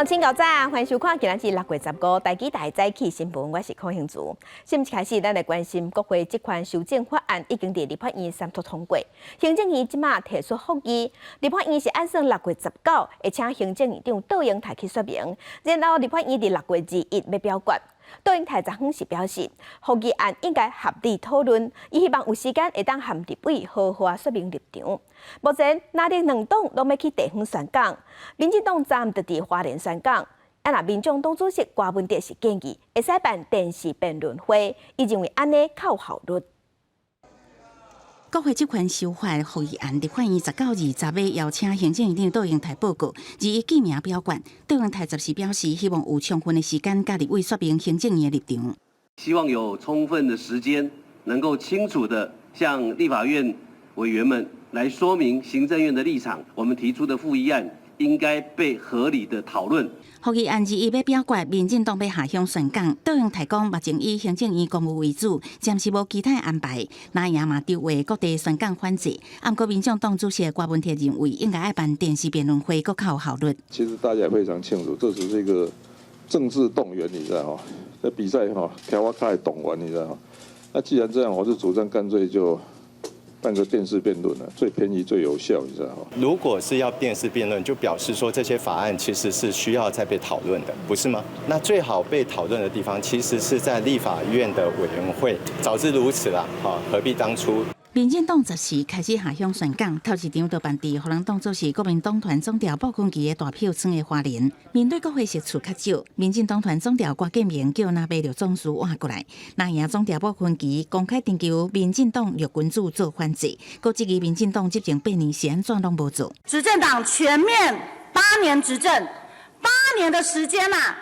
鄉親𠢕早，歡迎收看今仔日6月15台語台早起新聞，我是柯興祖。新聞開始，咱來關心國會職權修正法案已經佇立法院三讀通過，行政院這馬提出覆議，立法院是按算6月19會請行政院長卓榮泰去說明，然後立法院佇6月21欲表決。卓榮泰昨昏是表示，覆議案應該合理討論，伊希望有時間會當和立委好好仔說明立場。目前，藍綠兩黨攏欲去地方宣講，民進黨昨昏就佇花蓮宣講，啊若民眾黨主席柯文哲是建議會使辦電視辯論會，伊認為按呢較有效率。國會職權修法覆議案，立法院19、20欲邀請行政院長卓榮泰報告，21記名表決。卓榮泰十時表示，希望有充分的時間，佮立委說明行政院的立場。希望有充分的時間，能夠清楚地向立法院委員們來說明行政院的立場。我們提出的覆議案應該被合理的討論。覆議案21欲表決，民進黨欲下鄉宣講。卓榮泰講，目前以行政院公務為主，暫時無其他安排。藍營嘛籌劃各地宣講反制。毋過民眾黨主席柯文哲認為，應該愛辦電視辯論會，閣較有效率。其實大家也非常清楚，這只是一個政治動員，你知道嗎？在比賽哈，調我開動員，你知道嗎？那既然這樣，我就主張乾脆就辦個電視辯論了，最便宜最有效，你知道嗎？如果是要電視辯論，就表示說這些法案其實是需要再被討論的，不是嗎？那最好被討論的地方，其實是在立法院的委員會。早知如此啦，何必當初？民進黨十時開始下鄉宣講，頭一場就辦佇予人當作是國民黨團總召傅崐萁的大票倉的花蓮。面對國會席次較少，民進黨團總召郭建明叫林北陸總辭換過來。藍營總召傅崐萁公開徵求民進黨陸群子做反制，閣質疑民進黨執政八年是按怎攏無做。執政黨全面八年執政，八年的時間啊，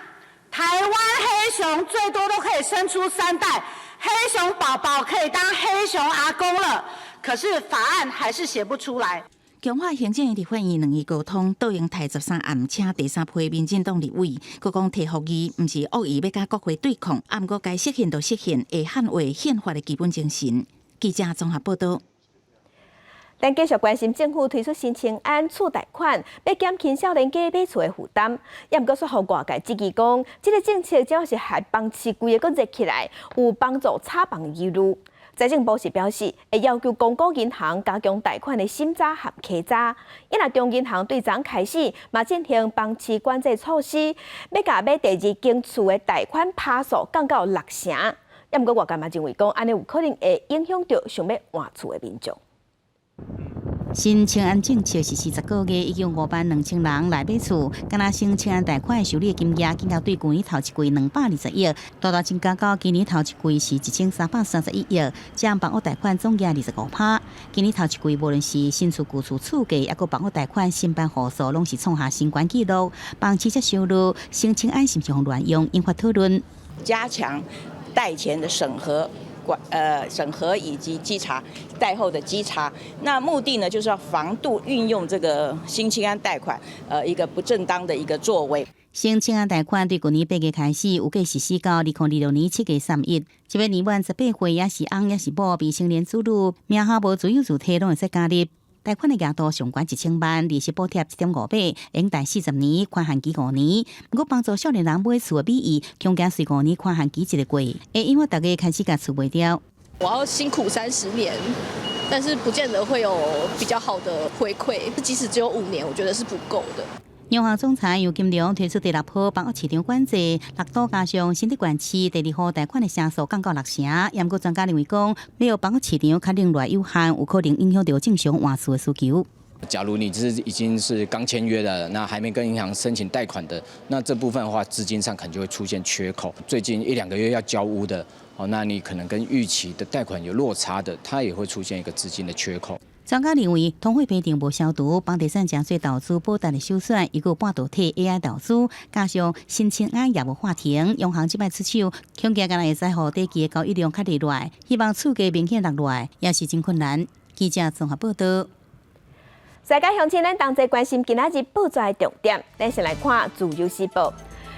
台灣黑熊最多都可以生出三代。黑熊寶寶可以當黑熊阿公了，可是法案還是寫不出來。強化行政院立法院兩院溝通，卓榮泰13暗請第三批民進黨立委，閣講提覆議，毋是惡意欲佮國會對抗，毋過該釋憲就釋憲，會捍衛憲法的基本精神。記者綜合報道。咱繼續關心政府推出新青安厝貸款，欲減輕少年家買厝的負擔。也毋過煞予外界質疑講，這個政策主要是害房市規个閣熱起來，有幫助炒房的疑慮。財政部是表示，會要求公股銀行加強貸款的審查和稽查。伊若中銀行對昨開始嘛進行房市管制措施，欲共買第二間厝的貸款趴數降到六成。也毋過外界嘛認為講，按呢有可能會影響著想欲換厝的民眾。新青安政策實施10個月，已經有5萬2千人來買厝。敢若新青安貸款受理金額，增加對舊年頭一季220億，大大增加到今年頭一季是1331億，佔房屋貸款總額25%。今年頭一季無論是新厝、舊厝厝價，抑閣房屋貸款申辦戶數，攏是創下新懸紀錄。房市遮燒熱，新青安是毋是予亂用，引發討論。加強貸前的審核。管審核以及稽查貸後的稽查，那目的呢，就是要防杜運用這個新青安貸款，一個不正當的一個作為。新青安貸款對舊年8月開始，有計實施到2026年7月31，這欲年滿18歲，抑是翁抑是某未成年子女，名下無自有住體，攏會使加入。貸款的額度上懸1000萬，利息補貼1.5倍，延貸40年，寬限期5年。毋過幫助少年人買厝的比例，恐驚隨5年寬限期一个過，會引發大家開始共厝賣掉。我要辛苦30年，但是不見得會有比較好的回饋。即使只有5年，我覺得是不夠的。央行總裁楊金龍推出第六波房屋市場管制，六都加上新竹縣市第二戶貸款的成數降到六成。毋過專家認為講，欲予房屋市場較冷落有限，有可能影響著正常換厝的需求。假如你是已經是剛簽約的，那還沒跟銀行申請貸款的，那這部分的話，資金上可能就會出現缺口。最近一兩個月要交屋的，哦，那你可能跟預期的貸款有落差的，它也會出現一個資金的缺口。專家認為，通貨膨脹無消除，房地產誠濟投資保值的受損，抑閣半導體 AI 投資，加上新青安業務喊停，央行這擺出手，恐驚敢若會使予短期的交易量較熱落來，希望厝價明顯落落來，也是真困難。記者綜合報道。世界鄉親，咱同齊關心今仔日報紙的重點，咱先來看《自由時報》。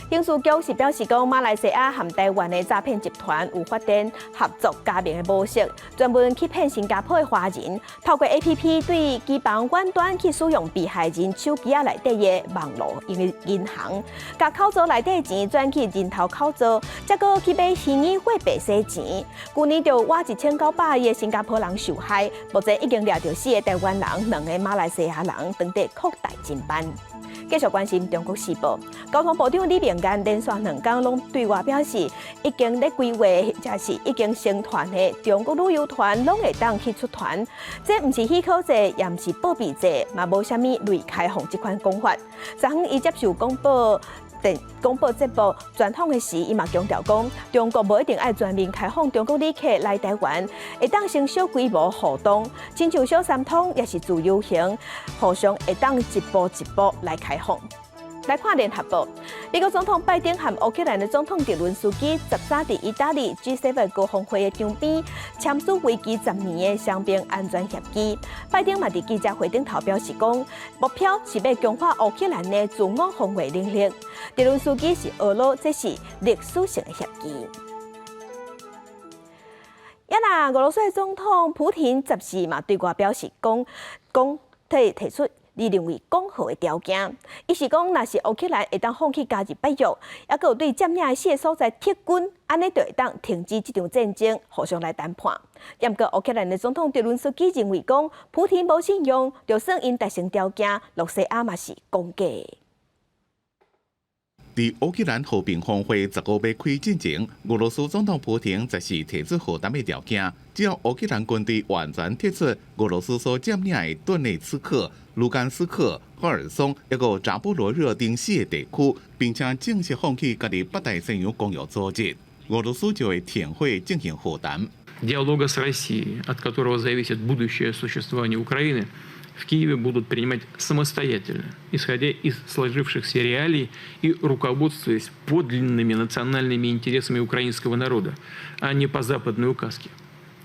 刑事局是表示講，馬來西亞和台灣的詐騙集團有發展合作加盟的模式，專門去騙新加坡的華人，透過 APP 對機房遠端去使用被害人手機仔內底的網路銀行，共口座內底錢轉去人頭口座，再閣去買虛擬貨幣洗錢。舊年就倚1900個新加坡人受害，目前已經掠著四个台灣人，兩個馬來西亞人，當地擴大偵辦。繼續關心中國時報，交通部長李明彥連續兩工攏對外表示，已經咧規劃，或者是已經成團的中國旅遊團，攏會當去出團。這毋是許可制，也毋是報備制，嘛無啥物類開放這款講法。昨昏伊接受廣播節目專訪的時，伊嘛強調講，中國無一定愛全面開放中國旅客來台灣，會當先小規模互動，親像小三通抑是自由行，互相會當一步一步來開放。來看聯合報，美國總統拜登和烏克蘭的總統澤倫斯基13佇意大利 G7 高峰會的場邊簽署為期10年的雙邊安全協議。拜登嘛佇記者會頂頭表示講，目標是欲強化烏克蘭的自我防衛能力。澤倫斯基是呵咾，這是歷史性的協議。啊若俄羅斯總統普廷14嘛對外表示講，講提出伊認為講好的條件，伊是講，若是烏克蘭會當放棄加入北約，抑閣有對佔領的四个所在撤軍，按呢就會當停止這場戰爭，互相來談判。毋過烏克蘭的總統澤倫斯基認為講，普廷無信用，就算𪜶達成條件，羅西亞嘛是講假。佇烏克蘭和平峰會15欲開進前，俄羅斯總統普廷14提出和談的條件，只要烏克蘭軍隊完全撤出俄羅斯所佔領的頓涅茨克、盧甘斯克、赫爾松抑閣扎波羅熱等四個地區，並且正式放棄加入北大西洋公約組織，俄羅斯就會停火進行和談。 Диалога с Россией, от которого зависит будущее существование Украины, в Киеве будут принимать самостоятельно, исходя из сложившихся реалий и руководствуясь подлинными национальными интересами украинского народа, а не по западной указке.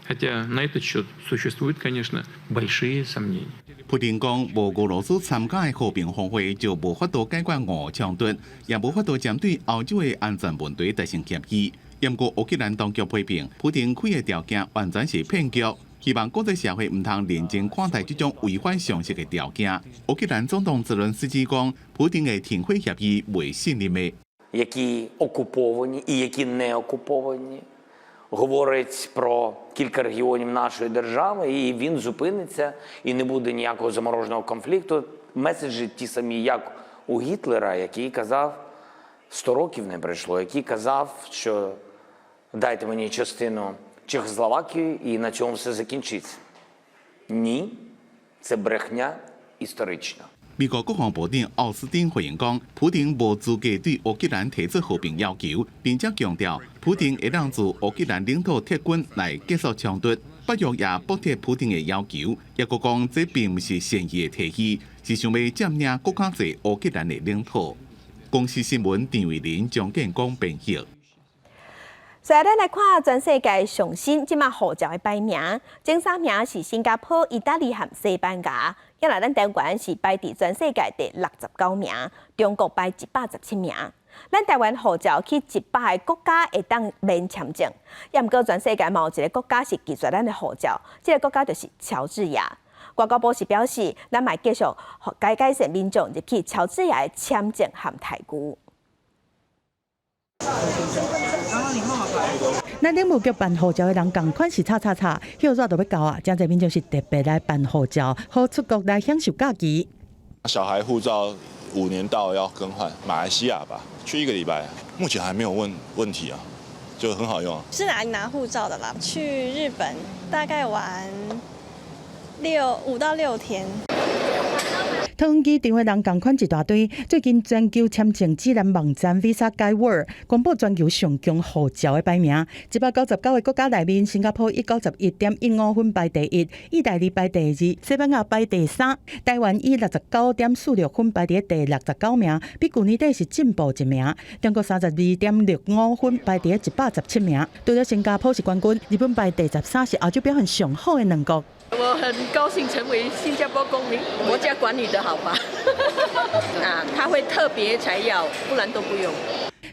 Хотя на этот счет существуют, конечно, большие сомнения. 普丁講，無俄羅斯參加的和平峰會就無法度解決俄烏衝突，也無法度針對歐洲的安全問題達成協議。毋過烏克蘭當局批評，普丁開的條件完全是騙局。希望國際社會毋通認真看待這種違反常識的條件。烏克蘭總統澤倫斯基講，普丁的停火協議袂信任的。 Які окуповані і які не окуповані, говорить про кілька регіонів нашої держави, і він зупиниться, і не буде ніякого замороженого конфлікту. Меседжі ті самі, як у Гітлера, який казав, 100 років не пройшло, який казав, що дайте мені частину Чехословакії і на цьому все закінчиться. Ні, це брехня історична. 美國國防部長奧斯汀回應講，普丁無資格對烏克蘭提出和平要求，並且強調，普丁會當自烏克蘭領土撤軍來結束衝突。北約也駁斥普丁的要求，抑閣講這並毋是善意的提議，是想欲佔領閣較濟烏克蘭的領土。公視新聞陳慧琳、張建光編譯。所以咱來看全世界上新這馬護照的排名，前三名是新加坡、意大利和西班牙。啊若咱台灣是排佇全世界第69名，中國排117名。咱台灣護照去100個國家會當免簽證，抑毋過全世界嘛有一個國家是拒絕咱的護照，這個國家就是喬治亞。外交部是表示，咱嘛繼續改善民眾入去喬治亞的簽證和待遇。咱領務局辦護照的人仝款是吵吵吵，歇熱都欲到啊！真濟民眾是特別來辦護照，好出國來享受假期。小孩護照5年到要更換，馬來西亞吧，去一個禮拜，目前還沒有問題啊，就很好用啊。是來拿護照的啦，去日本大概玩5到6天。桃園機場的人仝款一大堆。最近全球簽證指南網站 Visa Guide World 公布全球上強護照的排名，199個國家內面，新加坡以91.15分排第一，意大利排第二，西班牙排第三，台灣以69.46分排佇第69名，比舊年底是進步一名。中國32.65分排佇117名，除了新加坡是冠軍，日本排第13，是亞洲表現上好的兩國。我很高興成為新加坡公民，國家管理得好吧？啊，他會特別才要，不然都不用。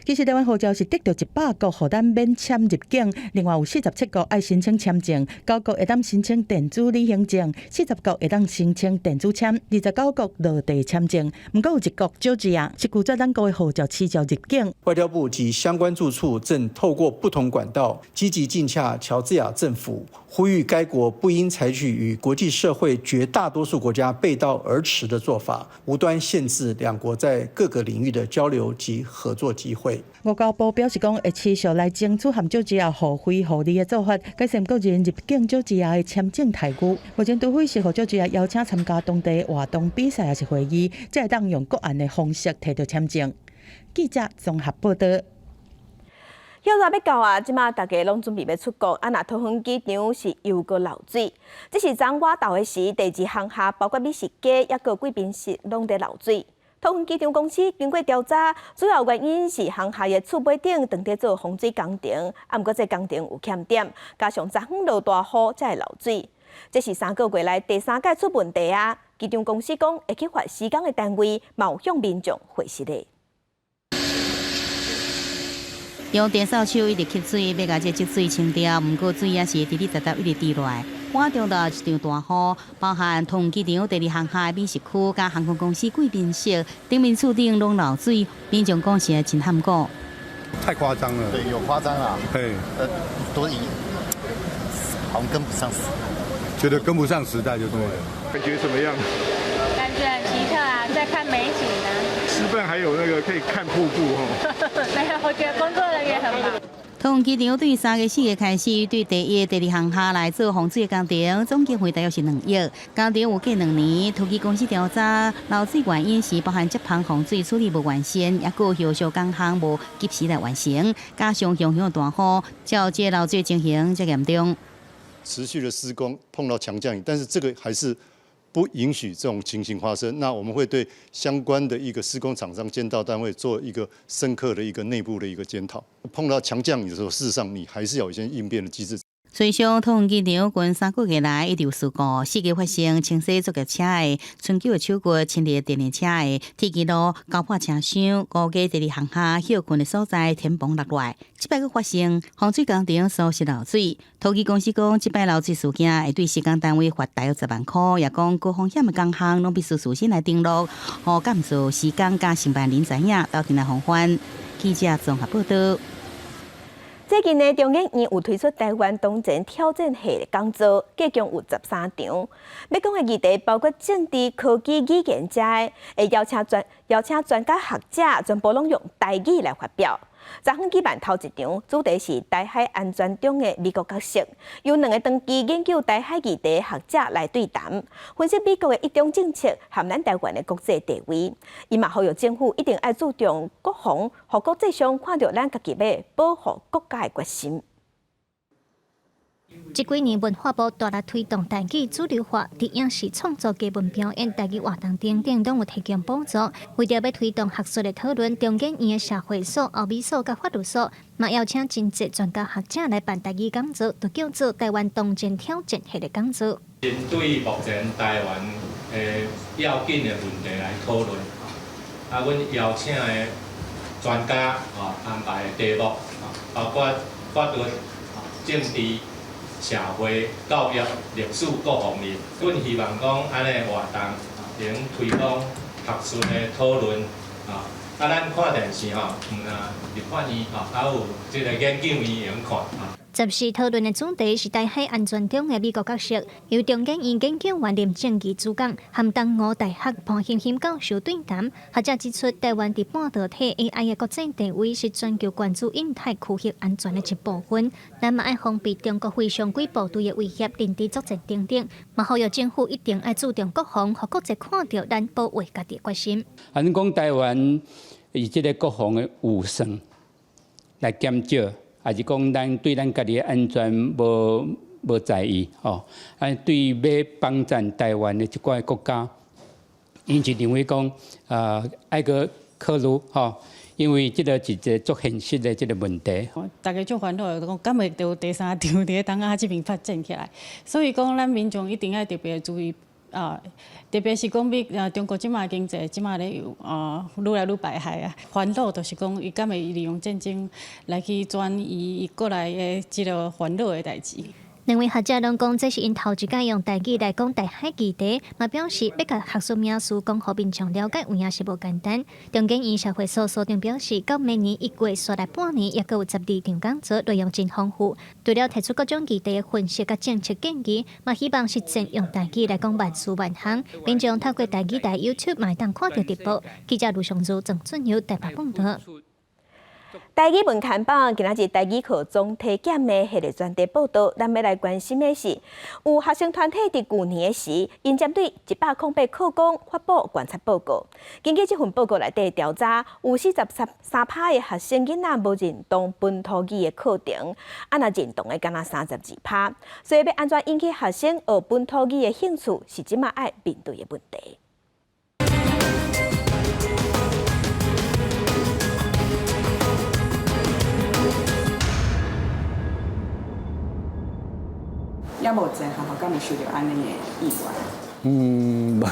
其實台灣護照是得著100國，予咱免簽入境，另外有47國愛申請簽證，九國會當申請電子旅行證，40國會當申請電子簽，29國落地簽證。毋過有一國喬治亞是拒絕咱國的護照持照入境。外交部及相關住處正透過不同管道積極進洽喬治亞政府，呼籲該國不應採取與國際社會絕大多數國家背道而馳的做法，無端限制兩國在各個領域的交流及合作機會。外交部表示講，會持續來爭取和喬治亞互惠互利的做法，改善國人入境喬治亞的簽證待遇。目前，除非是予喬治亞邀請參加當地活動、比賽抑是會議，才會當用國安的方式提著簽證。記者綜合報道。歇熱欲到啊！這馬大家攏準備欲出國，啊若桃園機場是又閣漏水。這是昨晚晝的時，第二航廈包括美食街，抑閣貴賓室攏佇漏水。桃園機場公司經過調查，主要原因是航廈的厝尾頂當佇做防水工程，啊，毋過這工程有欠點，加上昨昏落大雨才會漏水。這是3個月來第三擺出問題啊！機場公司講會去罰施工的單位，嘛有向民眾回實的。用電掃帚一直吸水，欲共這積水清掉，毋過水也是直直沓沓一直滴落來。晚中晝一場大雨，包含桃園機場第二航廈美食區佮航空公司貴賓室頂面厝頂攏漏水，民眾講是真罕古。太誇張了。對，有誇張啊。對，多以好像跟不上時，覺得跟不上時代就對了。感覺怎麼樣？感覺很奇特啊，在看美景呢。吃飯還有那個可以看瀑布哦。沒有，我覺得工作人員很忙。桃園機場對3月4日開始，對第一、第二航廈來做防水工程，總經費大約是2億。工程有過2年，桃機公司調查漏水原因是包含接縫防水處理無完善，抑閣後續工項無及時來完成，加上強強大雨，才有這漏水情形遮嚴重。持續的施工碰到強降雨，但是這個還是不允許這種情形發生。那我們會對相關的一個施工廠商、監造單位做一個深刻的一個內部的一個檢討。碰到強降雨的時候，事實上你還是有一些應變的機制。隨上桃園機場近3個月來一直有事故，4月發生清洗作業車的春秋的手骨侵入電動車的鐵支路咬破車廂，5月第二航廈歇睏的所在天棚落來，這擺閣發生防水工程疏失漏水。桃機公司講，這擺漏水事件會對施工單位罰大約10萬塊，也講高風險的工項攏必須事先來登錄，予監視施工佮承辦人知影，鬥陣來防範。記者綜合報道。最近呢，中研院有推出台灣當前挑戰系列講座，計共有13場。欲講的議題包括政治、科技、語言遮的，會邀請專家學者，全部攏用台語來發表。昨昏舉辦頭一場，主題是台海安全中的美國角色，由兩个長期研究台海議題學者來對談，分析美國的一中政策和咱台灣的國際地位。伊嘛呼籲政府一定愛注重國防，予國際上看著咱家己欲保護國家的決心。這幾年文化部大力推動台語主流化，佇影視創作、藝文表演、台語活動等等，攏有提供補助。為著欲推動學術的討論，中研院的社會所、歐美所佮法律所，嘛邀請真濟專家學者來辦台語講座，就叫做台灣當前挑戰系列講座。針對目前台灣的要緊的問題來討論，啊，阮邀請的專家啊安排的題目，包括法律、政治、社會、教育、歷史各方面，阮希望講按呢活動能推廣學術的討論啊。啊，咱看電視吼，毋但立法院吼，還有這个研究院會用看啊。十四討論的主題是台海安全中的美國角色，由中研院研究員林正義主講，和東吳大學潘欣欣教授對談。學者指出，台灣佇半導體 AI 的國際地位是全球關注印太區域安全的一部分。咱嘛愛防備中國非常規部隊的威脅、認知作戰等等。嘛呼籲政府一定愛注重國防，予國際看著咱保衛家己的決心。啊，恁講台灣以這个國防的預算來減少，還是講咱對咱家己的安全無在意吼？啊，對欲幫贊台灣的這寡國家，𪜶就認為講啊，愛閣考慮吼，因為這个是一个足現實的這个問題。大家足煩惱的，講敢會有第三場佇咧東亞這邊發展起來，所以講咱民眾一定愛特別注意。啊，特別是講比啊中國這馬經濟這馬咧啊愈來愈敗害啊，煩惱就是講伊敢會利用戰爭來去轉移伊國內的這个煩惱的代誌。兩位學者攏講，這是𪜶頭一擺用台語來講台海議題，嘛表示欲共學術名詞講予民眾了解，有影是無簡單。中研院社會所所長表示，到明年一月紲來半年，猶閣有12場講座，內容真豐富。除了提出各種議題的分析佮政策建議，嘛希望實踐用台語來講萬事萬項。民眾透過台語台 YouTube 嘛會當看著直播。記者盧尚如、鄭俊友台北報導。台語文刊榜今仔日台語課總體檢的彼个專題報導，咱欲來關心的是，有學生團體佇舊年的時，𪜶針對108課綱發布觀察報告。根據這份報告內底調查，有43%的學生囡仔無認同本土語的課程，啊若認同的干焦32%。所以欲按怎引起學生學本土語的興趣，是這馬愛面對的問題。也無濟學校敢有受著按呢的意外？嗯，無。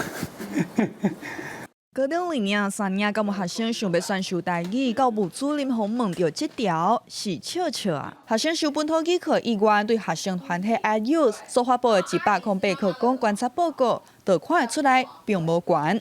高中二年、三年，敢有學生想欲選修台語？教務主任予問著這條是笑笑啊！學生修本土語課意願對學生團體 iYouth 所發布的108課綱觀察報告，就看會出來並無懸。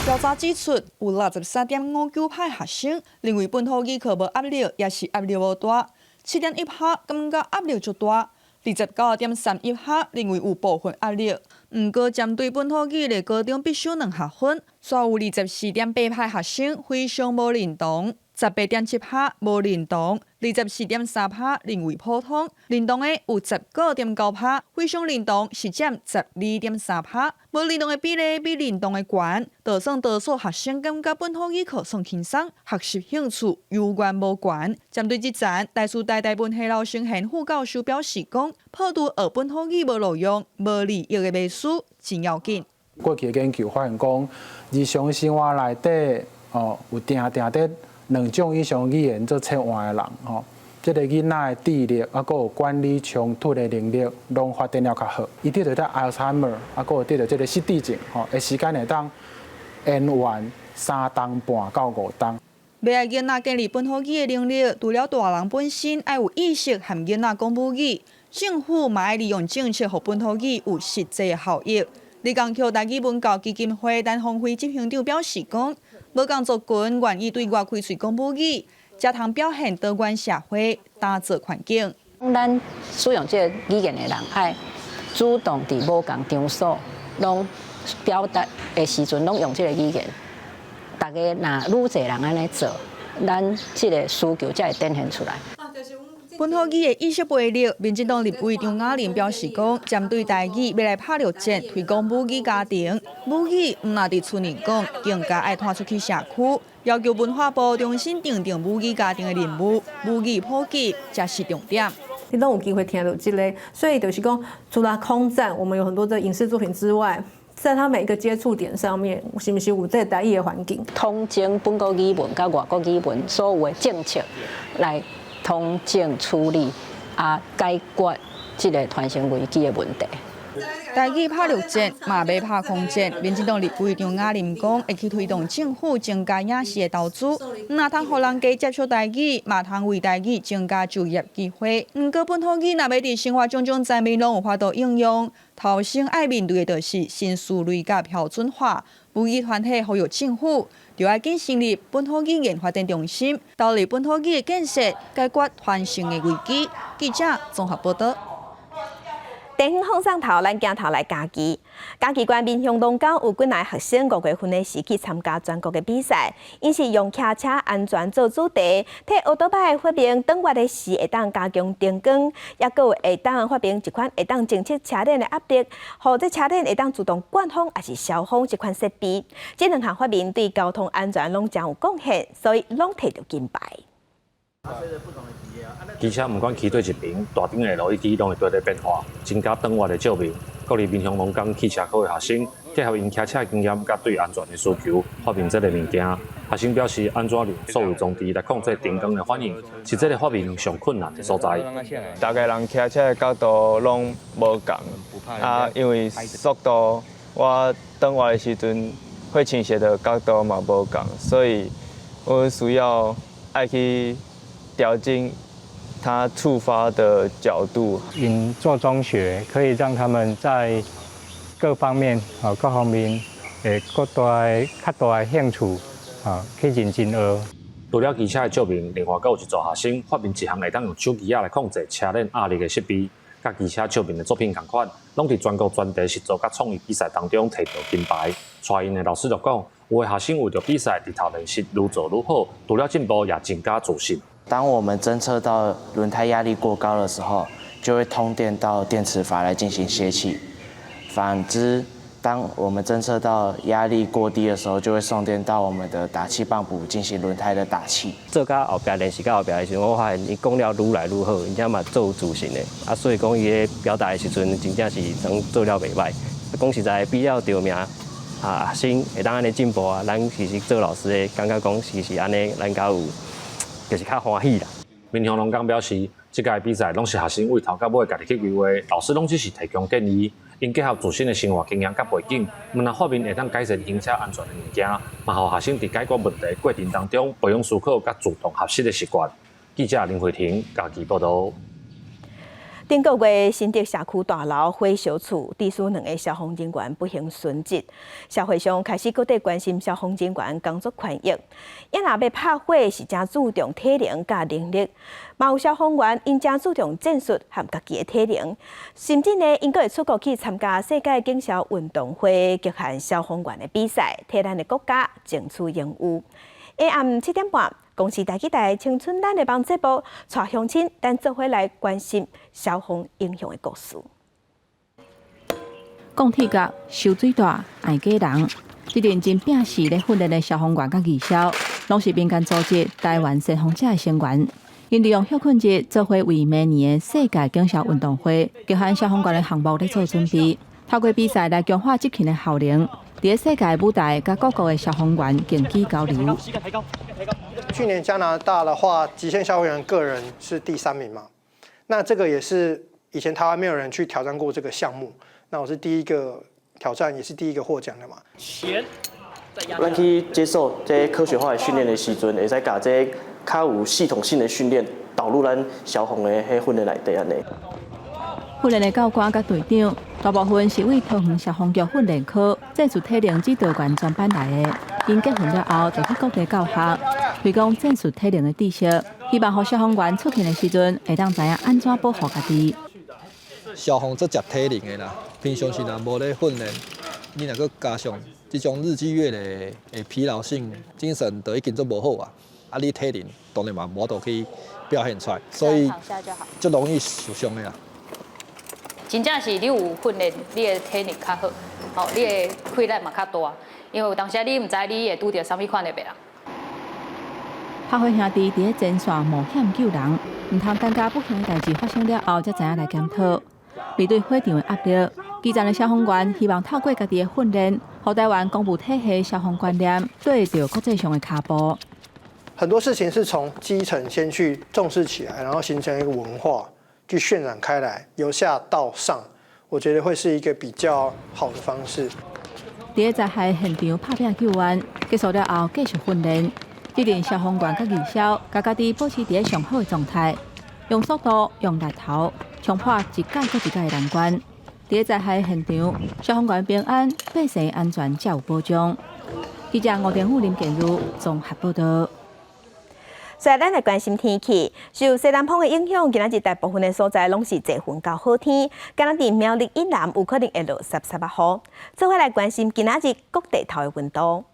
調查指出，有63.59%學生認為本土語課無壓力，抑是壓力無大；7.1%感覺壓力足大。29.31%認為有部分壓力，毋過針對本土語佇高中必修兩學分，煞有24.8%學生非常無認同，18.7%無認同，24.3%認為普通，認同的有19.9%，非常認同是佔12.3%，無認同的比例比認同的懸，就算多數學生感覺本土語課算輕鬆，學習興趣猶原無懸。針對這層，台師大台文系劉成賢副教授表示講，破除學本土語無路用、無利益的迷思真要緊。過去的研究發現講，日常生活內底哦，有定定佇兩種以上語言做切換的人吼，這個囡仔的智力啊，閣有管理衝突的能力，攏發展了較好。伊得著這阿爾茨海默，啊，閣有得著這個失智症，吼，的時間會當延緩3冬半到5冬。欲愛囡仔建立本土語的能力，除了大人本身愛有意識和囡仔講母語，政府嘛愛利用政策，予本土語有實際效益。立江橋台語文教基金會陳芳輝執行長表示講，無仝族群願意對外開喙講母語，才通表現多元社會，打造環境。咱使用這個語言的人，愛主動佇無仝場所，攏表達的時陣，攏用這個語言。大家若愈濟人按呢做，咱這個需求才會展現出來。本土語的意識培育，民進黨立委張亞玲表示講，針對台語欲來拍著戰，推廣母語家庭，母語毋但佇厝內講，更加愛拖出去社區，要求文化部重新訂定母語家庭的任務，母語普及才是重點。你攏有機會聽著這个，所以就是講，除了空戰，我們有很多的影視作品之外，在他每一個接觸點上面，是毋是有這個台語的環境？統整本國語文佮外國語文所有的政策來統整處理啊，解決這个傳承危機的問題。台語拍陸戰，嘛欲拍空戰。民進黨立委張亞玲講，會去推動政府增加影視的投資，毋但通予人加接觸台語，嘛通為台語增加就業機會。毋過本土語若欲佇生活種種層面攏有法度應用，頭先愛面對的就是新思維佮標準化。母語團體呼籲政府，著愛緊成立本土語言發展中心，投入本土語的建設，解決傳承的危機。記者綜合報導。電影放送頭，咱鏡頭來嘉義。嘉義縣民雄農高有幾若個學生五月份的時去參加全國的比賽，𪜶是用騎車安全做主題，替歐多擺發明轉彎的時會當加強燈光，抑閣有會當發明一款會當偵測車輪的壓力，予這車輪會當自動灌風抑是消風這款設備。這兩項發明對交通安全攏誠有貢獻，所以攏提著金牌。騎車毋管騎佗一爿，大頂的路一直攏會綴咧變化，增加轉彎的照明。國立民雄農工汽車科的學生結合𪜶騎車經驗，佮對安全的需求，發明這个物件。學生表示，按怎用數位裝置來控制燈光的反應，是這个發明上困難的所在。逐个人騎車的角度攏無仝，啊，因為速度我轉彎的時陣，火傾斜的角度嘛無仝，所以我需要愛去調整它觸發的角度。𪜶做中學可以讓他們在各方面啊各方面會閣大較大的興趣啊去認真學。除了機車的照明，另外閣有一組學生發明一項會當用手機仔來控制車輪壓力的設備，佮機車照明的作品仝款，攏佇全國專題實作佮創意比賽當中提著金牌。帶𪜶的老師就講，有的學生為著比賽日頭練習愈做愈好，除了進步也增加自信。當我們偵測到輪胎壓力過高的時候，就會通電到電磁閥來進行泄氣。反之，當我們偵測到壓力過低的時候，就會送電到我們的打氣泵浦進行輪胎的打氣。做到後壁練習到後壁的時陣，我發現伊講了愈來愈好，而且嘛足有自信的。啊，所以講伊咧表達的時陣，真正是攏做了袂䆀。講實在，比較著名啊，學生會當按呢進步啊，咱其實做老師的感覺講，是是按呢，咱較有就是較歡喜啦。民雄農工表示，這屆比賽攏是學生為頭到尾家己去規劃，老師攏只是提供建議。𪜶結合自身的生活經驗佮背景，毋但發明會當改善行車安全的物件，嘛予學生佇解決問題過程當中培養思考佮主動學習的習慣。記者林慧婷嘉義報導。頂個月新竹社區大樓火燒厝，致使兩个消防人員不幸殉職。社會上開始閣咧關心消防人員工作權益。伊若欲拍火是誠注重體能佮能力，嘛有消防員𪜶誠注重戰術和家己的體能，甚至呢，𪜶閣會出國去參加世界警消運動會極限消防員的比賽，替咱的國家爭取榮譽。下暗7點半，公視台語台青春咱的夢節目，帶鄉親咱做伙來關心消防英雄的故事。鋼鐵甲、修水大、愛家人，這陣真摒時咧訓練的消防員佮義消，攏是民間組織台灣先鋒者的成員。𪜶利用歇睏日，做伙為明年的世界警消運動會極限消防員的項目咧做準備，透過比賽來強化執勤的效能。佇世界舞台，佮各國的消防員競技交流。去年加拿大的話，極限消防員個人是第三名嘛？那這個也是以前台灣沒有人去挑戰過這個項目，那我是第一個挑戰，也是第一個獲獎的嘛。前，咱去接受這科學化的訓練的時陣，會使共這較有系統性的訓練導入咱消防的彼訓練內底按呢。訓練的教官佮隊長，大部分是為桃園消防局訓練科戰術體能指導員專班來的。𪜶結訓了後，就去各地教學，提供戰術體能的知識，希望予消防員出勤的時陣，會當知影按怎保護家己。消防足食體能的啦，平常時若無咧訓練，你若閣加上這種日積月累的疲勞性，精神就已經足無好啊。啊，你體能當然嘛無法度去表現出來，所以足容易受傷的啦。真正是你有訓練，你的體能較好，吼，你的氣力嘛較大，因為有當時你毋知你會拄著啥物款的別人。拍火兄弟佇咧前線冒險救人，毋通等到不幸的代誌發生了後，才知影來檢討。面對火場的壓力，基層的消防員希望透過家己的訓練，予台灣公務體系消防觀念對著國際上的跤步。很多事情是從基層先去重視起來，然後形成一個文化。去渲染開來，由下到上，我覺得會是一個比較好的方式。佇咧災害現場拍拚救援結束了後，繼續訓練。這陣消防員佮義消，共家己保持佇咧上好的狀態，用速度、用力頭，衝破一屆閣一屆的難關。佇咧災害現場，消防員平安，百姓安全才有保障。記者吳定富、林建如綜合報導。所以，咱來關心天氣。受西南風的影響，今仔日大部分的所在攏是濟雲到好天。敢若佇苗栗以南有可能會落澀澀仔雨。做伙來關心今仔日各地頭的溫度。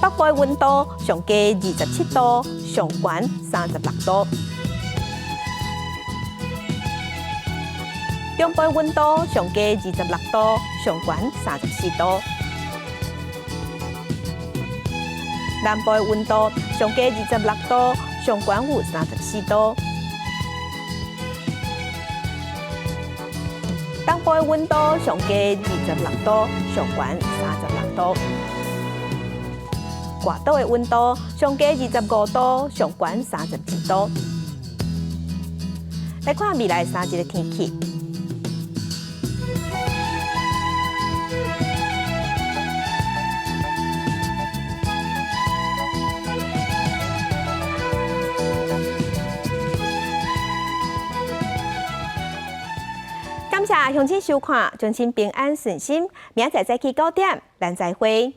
北部的溫度上低27度，上懸36度。中部的溫度上低26度，上懸34度。南部的溫度上低26度，上懸有34度。東部的溫度上低26度，上懸36度。外島的溫度上低25度，上懸32度。來看未來3日的天氣。感謝鄉親收看，祝親平安順心，明仔載早起9點，咱再會。